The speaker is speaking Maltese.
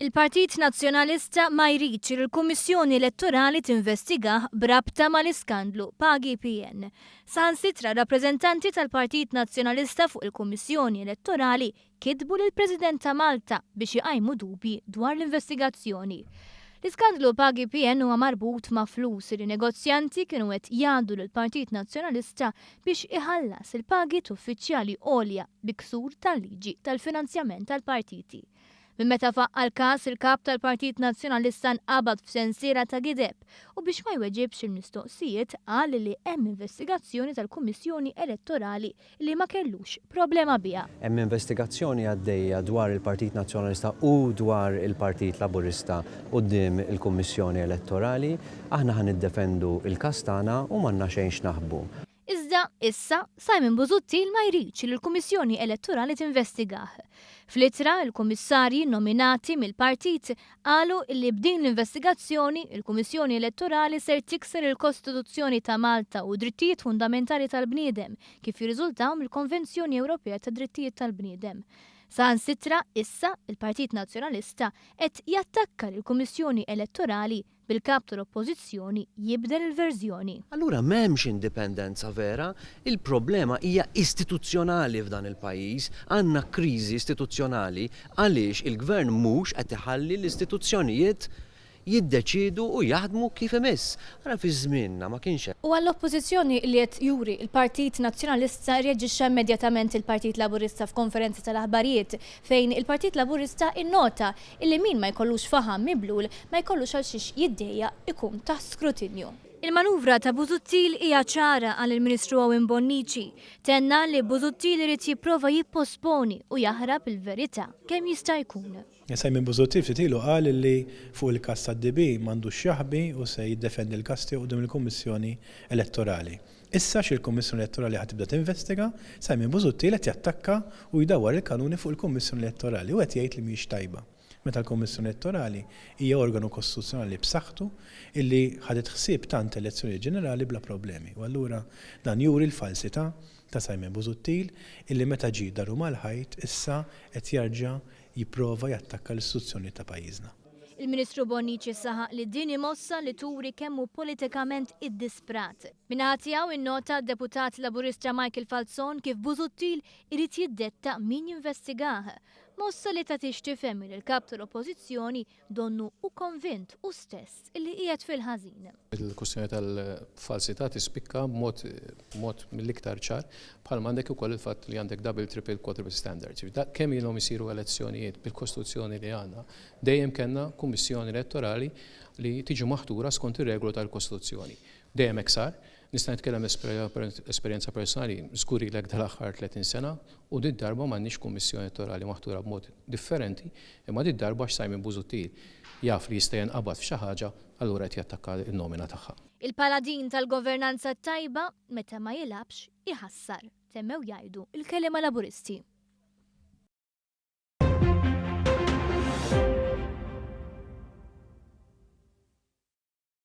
Il-Partit Nazzjonalista ma jridx li l-Kummissjoni Elettorali tinvestigah b'rabta mal-iskandlu Pagi PN. Saħansitra rappreżentanti tal-Partit Nazzjonalista fuq il-Kummissjoni Elettorali kitbu lill-President ta' Malta biex iqajmu dubji dwar l-investigazzjoni. L-iskandlu Pagi PN huwa marbut ma' flus li negozjanti kienu qed jgħaddu lill-Partit Nazzjonalista biex iħallas il-pagi t'uffiċjali għolja bi ksur tal-liġi tal-finanzjament tal-partiti. Minn meta faqqa' l-każ, il-Kap tal-Partit Nazzjonalista nqabad f'sensiela ta' gideb u biex ma jweġibx il-mistoqsijiet qal li hemm investigazzjoni tal-Kummissjoni Elettorali li ma kellux problema biha. Hemm investigazzjoni għaddejja dwar il-Partit Nazzjonalista u dwar il-Partit Laburista quddiem il-Kummissjoni Elettorali. Aħna ħa niddefendu l-każ tagħna u m'għandna xejn x'naħbu. Iżda, issa, Simon Busuttil ma jridx li l-Kummissjoni Elettorali tinvestigah. Fl-ittra, il-Kummissarji nominati mill-partit qalu illi b'din l-investigazzjoni, il-Kummissjoni Elettorali ser tikser il-Kostituzzjoni ta' Malta u d-drittijiet fundamentali tal-bniedem kif jirriżultaw mill-Konvenzjoni Ewropea tad-Drittijiet tal-Bniedem. Saħansitra, issa, il-Partit Nazzjonalista qed jattakka lill-Kummissjoni Elettorali bil-Kap tal-Oppożizzjoni jibdel il-verżjoni. Allura m'hemmx indipendenza vera, il-problema hija istituzzjonali f'dan il-pajjiż, għandna kriżi istituzzjonali għaliex il-Gvern mhux qed iħalli l-istituzzjonijiet jiddeċiedu u jaħdmu kif imiss. Ara fi żmienna ma kienx hekk. U għall-Oppożizzjoni li qed juri l-Partit Nazzjonalista rreaġixxa immedjatament il-Partit Laburista f'konferenza tal-aħbarijiet fejn il-Partit Laburista innota Illi min ma jkollux faħam miblul ma jkollux għal xiex jiddejjaq ikun taħt skrutinju. Il-manuvra ta' Busuttil hija ċara, qal il-Ministru Owen Bonnici. Tenna li Busuttil irid jipprova jipposponi u jaħrab il-verità kemm jista' jkun. Simon Busuttil ftit ilu qal li fuq il-każ tad-DB m'għandux x'jaħbi u se jiddefendi l-każ tiegħu quddiem il-Kummissjoni Elettorali. Issa għax il-Kummissjoni Elettorali ħa tibda tinvestiga, Simon Busuttil qed jattakka u jdawwar il-kanuni fuq il-Kummissjoni Elettorali u qed jgħid li mhijiex tajba. Meta l-Kummissjoni Elettorali hija organu kostituzzjonali b'saħħtu illi ħadet ħsieb tant elezzjonijiet ġenerali bla problemi. U allura dan juri l-falsità ta' Simon Busuttil illi meta ġie daru mal-ħajt issa qed jarġa' jipprova jattakka l-istituzzjonijiet ta' pajjiżna. Il-Ministru Bonnici saħaq li din hi mossa li turi kemm hu politikament iddisprat. Min-naħa tiegħu innota d-Deputat Laburista Michael Falzon kif Busuttil irid jiddetta min jinvestigah. Mossa li tagħti x'tifhem li l-Kap tal-Oppożizzjoni donnu hu konvint hu stess li qiegħed fil-ħażin. Il-kwistjoni tal-falsità tispikka b'mod b'mod mill-iktar ċar, bħalma għandek ukoll il-fatt li għandek double, triple, quadruple standards. Kemm ilhom isiru elezzjonijiet bil-Kostituzzjoni li għandna, dejjem kellna Kummissjoni Elettorali li tiġi maħtura skont ir-regoli tal-Kostituzzjoni. Dejjem hekk sar. Nista' nitkellem esperjenza personali, żgur ilek dal-aħħar 30 sena u did-darba m'għandniex Kummissjoni Elettorali maħtura b'mod differenti, imma did-darba għax Simon Busuttil jaf li jista' jinqabad f'xi ħaġa, allura qed jattakka n-nomina tagħha. Il-paladin tal-governanza t-tajba, meta ma jilgħabx, iħassar, temmew jgħidu l-kelliema Laburisti.